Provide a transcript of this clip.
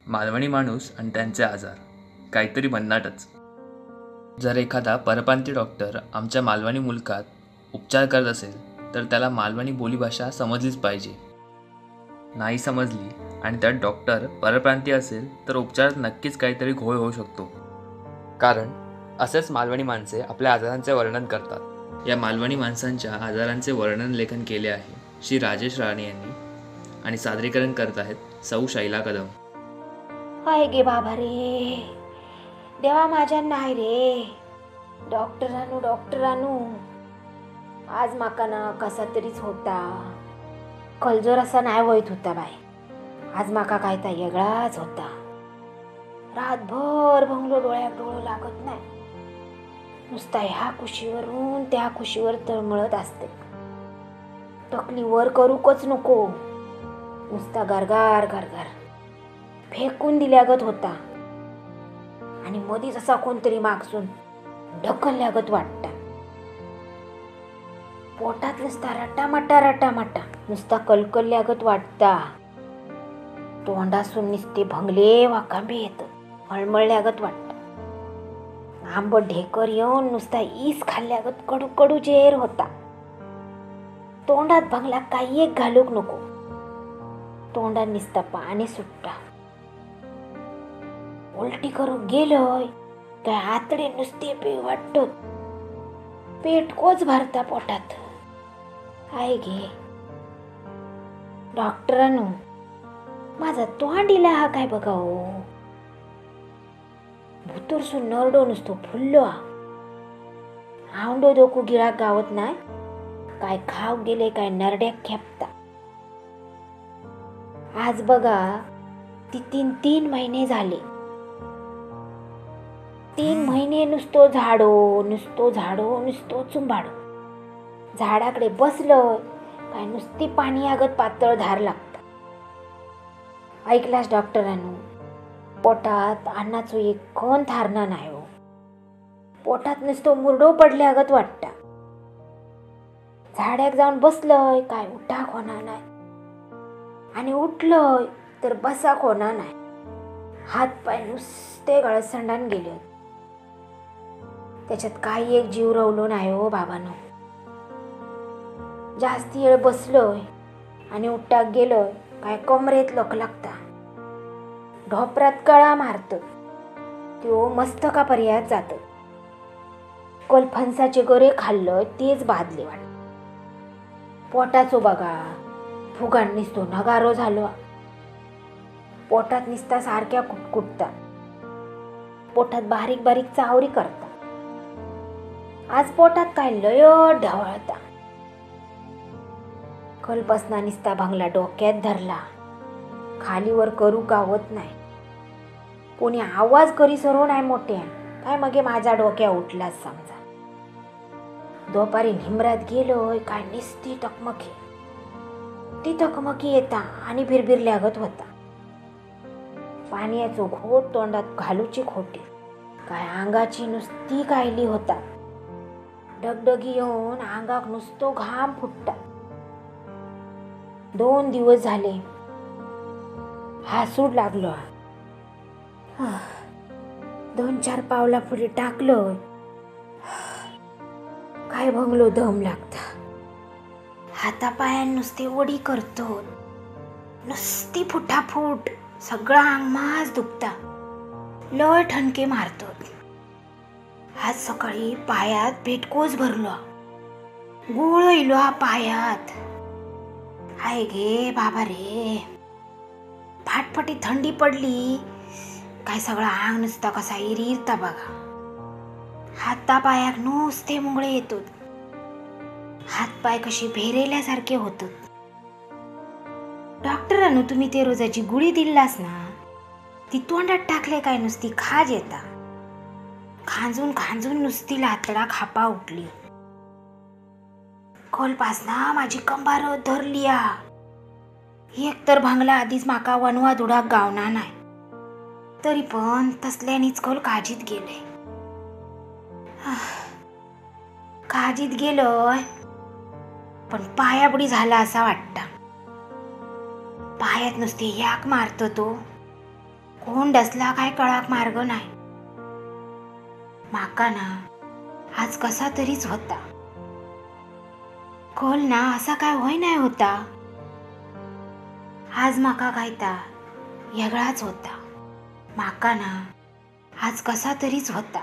मालवणी माणूस आणि त्यांचे आजार काहीतरी भन्नाटच. जर एखादा परप्रांतीय डॉक्टर आमच्या मालवणी मुलखात उपचार करत असेल तर त्याला मालवणी बोलीभाषा समजलीच पाहिजे. नाही समजली आणि त्यात डॉक्टर परप्रांतीय असेल तर उपचारात नक्कीच काहीतरी घोळ होऊ शकतो. कारण असेच मालवणी माणसे आपल्या आजारांचे वर्णन करतात. या मालवणी माणसांच्या आजारांचे वर्णन लेखन केले आहे श्री राजेश राणे यांनी आणि सादरीकरण करत आहेत सौ शैला कदम. हाय गे बाबा रे देवा, माझ्या नाही रे. डॉक्टरानू डॉक्टरानू, आज माका ना कसा तरीच होता, कलजोर असा नाही वयत होता बाय. आज माका काय ता वेगळाच होता. रातभर भंगलो, डोळ्याक डोळं लागत नाही, नुसता ह्या कुशीवरून त्या कुशीवर तळमळत असते. तकली वर करूकच नको, नुसता गारगार गारगार फेकून दिल्यागत होता. आणि मधीच असा कोणतरी मागसून ढकलल्यागत वाटता. पोटात नुसता रटामटा रटामटा नुसता कलकलल्यागत वाटता. तोंडासून नुसते भंगले वाकांबे येत, मळमळल्यागत वाटता. आंबट ढेकर येऊन नुसता ईस खाल्ल्यागत कडू कडू जेर होता. तोंडात भंगला काही एक घालूक नको, तोंडात नुसता पाणी सुटता. उलटी करू गेलोय काय आतडे नुसते पे वाटत, पेट कोच भरता पोटात. आहे घे डॉक्टरानू, माझा तोंडीला हा काय बघा हो, भुतूरसून नरडो नुसतो फुल्लो. आवंडो डोकू गिळाक गावत नाही, काय खाव गेले काय नरड्याक खेपता. आज बघा ती 3-3 महिने झाले. 3 महिने नुसतो झाडो नुसतो झाडो नुसतो चुंबाडो. झाडाकडे बसलं काय नुसती पाणी आगत पातळ धार लागता. ऐकलास डॉक्टरानू, पोटात अन्नाचो एक कण थारना नाही हो. पोटात नुसतो मुरडो पडल्यागत वाटता. झाड्याक जाऊन बसलंय काय उठाक होणार नाही, आणि उठलंय तर बसाक होणार नाही. हात पाय नुसते गळसंडान गेले, त्याच्यात काही एक जीव रवलो नाही हो बाबानो. जास्ती वेळ बसलोय आणि उठाक गेलोय काय कमरेत लक लागता, ढोपरात कळा मारत, त्यो मस्तका पर्यायात जात. कल फणसाचे गरे खाल्लं तेच बादले वाट. पोटाचो बघा फुगान निसतो नगारो झालो. पोटात निसता सारख्या कुटकुटता, पोटात बारीक बारीक चावरी करता. आज पोटात काय लय ढवळता. कलपासना निसता भांगला डोक्यात धरला, खालीवर करू गावत नाही. कोणी आवाज करी सरो नाही मोठ्या, काय मगे माझ्या डोक्या उठलाच समजा. दुपारी निमरात गेलोय काय निसती तकमकी, ती तकमकी येता आणि भिरभिरल्यागत होता. पाण्याचो घोट तोंडात घालूची खोटी, काय अंगाची नुसती कायली होता. डगडगी येऊन अंगाक नुसतो घाम फुटता. 2 दिवस झाले हासूड लागलो. 2-4 पावला पुढे टाकलं काय भंगलो दम लागता. हातापायान नुसते वडी करतो, नुसती फुटाफूट, सगळा अंगमास दुखता, लय ठणके मारतो. आज सकाळी पायात पेटकोच भरलो, गोळ इलो हा पायात. हाय गे बाबा रे, फाटफाटी थंडी पडली काय सगळा अंग नुसता कसा इरिरता बघा. हातापायाक नुसते मुंगळे येतो, हातपाय कशी भेरेल्यासारखे होत. डॉक्टरांनो तुम्ही ते रोजाची गुळी दिलास ना, ती तोंडात टाकले काय नुसती खाज येता. खांजून खांजून नुसती लातडा खापा उठली. कलपासना माझी कंबार धरली. एक तर भांगला आधीच माका वनवा धुडाक गावना नाही, तरी पण तसल्यानीच कल काजीत गेले. काजीत गेलोय पण पायाबुडी झाला असा वाटता. पायात नुसते याक मारतो तो, कोण डसला काय कळाक मार्ग नाही. माका ना आज कसा तरीच होता. खोल ना असा काय होय नाही होता. आज माका काय ता वेगळाच होता. माका ना आज कसा तरीच होता.